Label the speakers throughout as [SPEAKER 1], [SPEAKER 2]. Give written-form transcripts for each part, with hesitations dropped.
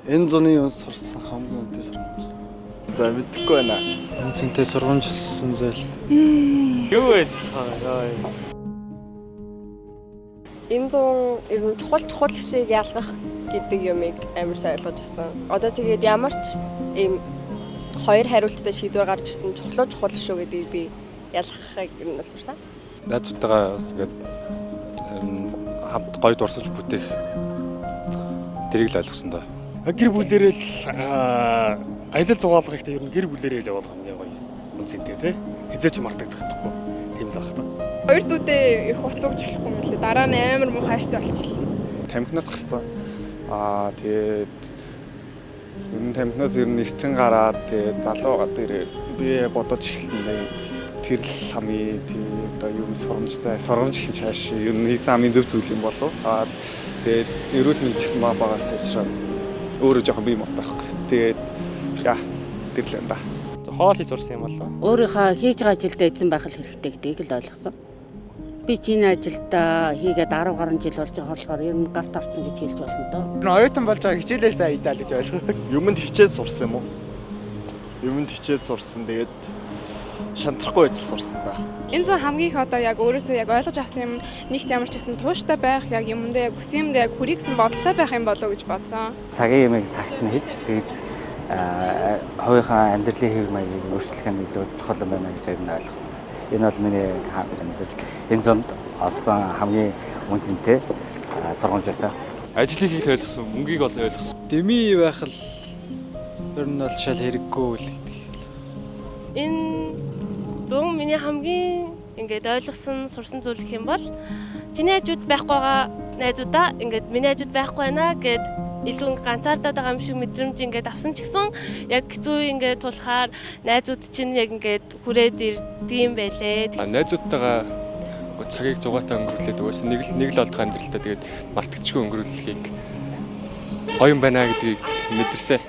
[SPEAKER 1] Энэ зуны юун сурсан хамгийн үнэтэй сургамж.
[SPEAKER 2] За, мэдэхгүй байна.
[SPEAKER 1] Үнэ цэнтэй сургамжилсан зүйл.
[SPEAKER 3] Юу вэ? Аа.
[SPEAKER 4] Энэ зун ер нь чухал чухал шиг ялгах гэдэг юмыг амар сайн ойлгож авсан. Одоо тэгээд ямар ч ийм хоёр хариулттай шийдвэр гарч ирсэн, чухал уу, чухал шүү гэдгийг би ялгахыг ер нь сурсан.
[SPEAKER 5] Найзуудтайгаа ингээд хамт гоё дурсаж бүтээх, тэрийг л ойлгосон доо.
[SPEAKER 6] Гэр бүлэрээ л аялал зугаалгах ихтэй ер нь гэр бүлэрээ л явуул хамгийн гоё үнэ цэнтэй, тий. Хэзээ ч мартагдахгүй тийм л байх та.
[SPEAKER 7] Хоёр дүүтэй их хуц өгч болохгүй юм лээ. Дараа нь амар муу хайштай болчихлоо.
[SPEAKER 2] Тамхинаас гарсан. Аа, тэгээд ер нь тамхинаас ер нь эртэн гараад, тэгээд залуу байгаа дээр би бодож эхэлнэ. Тэр л хамгийн тий одоо юм сургамжтай, сургамж их чааш ер нь хийсэн хамгийн зөв зүйл юм болов. Аа, тэгээд эрүүл мэнд ч гэсэн бага бага сайжраад өөрөө жоохон бие махбод байхгүй. Тэгээд яа, тэр л юм да.
[SPEAKER 3] Хоол хийж сурсан юм болов уу?
[SPEAKER 8] Өөрийнхөө хийж байгаа ажилдаа эзэн байх л хэрэгтэй гэдгийг л ойлгосон. Би ч энэ ажилдаа хийгээд 10 гаруй жил болж байгаа болохоор ер нь гарт авцсан гэж хэлж болно доо.
[SPEAKER 9] Оюутан болж байгаа хичээлээ сайн хийдаа л гэж ойлгоо.
[SPEAKER 2] Юмд хичээл сурсан юм уу? Юмд хичээл сурсан. Тэгээд шантрахгүй ажил сурсан да.
[SPEAKER 7] Энэ зун хамгийн их одоо яг өөрөөсөө яг ойлгож авсан юм нэгт ямар ч гэсэн тууштай байх, яг юмдаа, яг хүсэн юмдаа яг хүрийгсэн бодолтой байх юм болоо гэж бодсон.
[SPEAKER 10] Цагийн юмыг цагт нь хийж, тэгж хувийнхаа амьдралын хэв маягийг өөрчлөх нь илүү чухал юм байна гэж ер нь ойлгосон. Энэ бол миний амьдрал энэ зунд олсон хамгийн үнэ цэнтэй сургамж байсан.
[SPEAKER 5] Ажлыг их ойлгосон, мөнгийг бол ойлгосон.
[SPEAKER 1] Деми байх л ер нь бол шал хэрэггүй л гэдэг.
[SPEAKER 11] Энэ зун миний хамгийн ингээд ойлгосон, сурсан зүйл гэх юм бол чиний хажууд байхгүй байгаа найзуудаа ингээд миний хажууд байхгүй байна гэд илүү ингээд ганцаардаад байгаа юм шиг мэдрэмж ингээд авсан ч гэсэн яг хэцүү ингээд тулахаар найзууд чинь яг ингээд хүрээд ирдэм байлээ.
[SPEAKER 5] Найзуудтайгаа цагийг зугаатай өнгөрүүлээд, угаасаа нэг л олдох амьдралтай, тэгээд мартагдчихгүй өнгөрүүлэхийг гоё юм байна гэдгийг мэдэрсэн.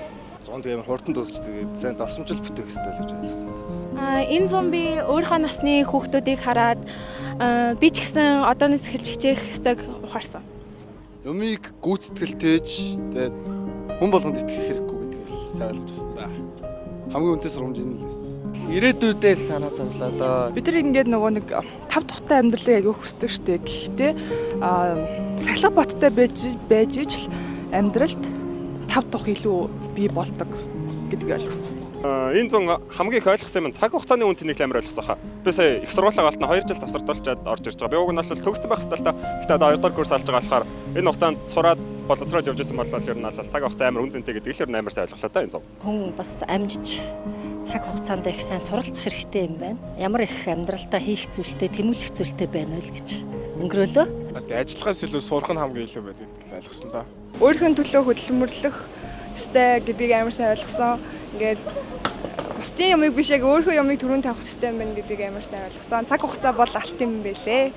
[SPEAKER 2] Зунд амар хурдан дуусч, тэгээд сайн дурсамжил бүтээх хэрэгтэй л гэж ойлгосон.
[SPEAKER 7] А энэ зун би өөрийнхөө насны хүүхдүүдийг хараад би ч гэсэн одооноос эхэлж хичээх ёстойг ухаарсан.
[SPEAKER 1] Юмыг гүйцэтгэлтэйж, тэгээд хүн болгонд итгэх хэрэггүй гэдгийг л сайн ойлгож авсан да. Хамгийн үнэтэй сургамж энэ л байсан.
[SPEAKER 3] Ирээдүйдээ л санаа зовлоо доо.
[SPEAKER 12] Бид нар ингээд нөгөө нэг тав тухтай амьдралыг аягүй хүсдэг штэ. Гэхдээ сахилга баттай байж байж ижил амьдралд тав тух илүү бий болдог гэдгийг ойлгосон.
[SPEAKER 13] Энэ зун хамгийн их ойлгосон юм цаг хугацааны үнэ цэнийг л амар ойлгосон хаа. Би сая их сургуулаа галтна 2 жил завсардуулчаад орж ирж байгаа. Би уг нь бол төгссөн байх хэрэгтэй л та. Гэхдээ одоо 2 дугаар курс алж байгаа болохоор энэ хугацаанд сураад боловсроод явж исэн бол ер нь бол цаг хугацаа амар үнэ цэнтэй гэдгийг л ер нь амар сайн ойлголоо та энэ зун.
[SPEAKER 14] Хүн бас амжиж цаг хугацаанд их сайн суралцах хэрэгтэй юм байна. Ямар их амьдралдаа хийх зүйлтэй, тэмүүлэх зүйлтэй байна вэ гэж өнгөрөөлөө.
[SPEAKER 15] Ажиллахаас илүү сурах нь хамгийн илүү байдаг гэдгийг ойлгосон доо.
[SPEAKER 7] Өөрийнхөө төлөө хөдөлмөрлөх ёстой гэдгийг амар сайн ойлгосон. Ингээд бусдын юмыг биш, яг өөрийнхөө юмыг түрүүн тавих ёстой юм байна гэдгийг амар сайн ойлгосон. Цаг хугацаа бол алт юм байлээ.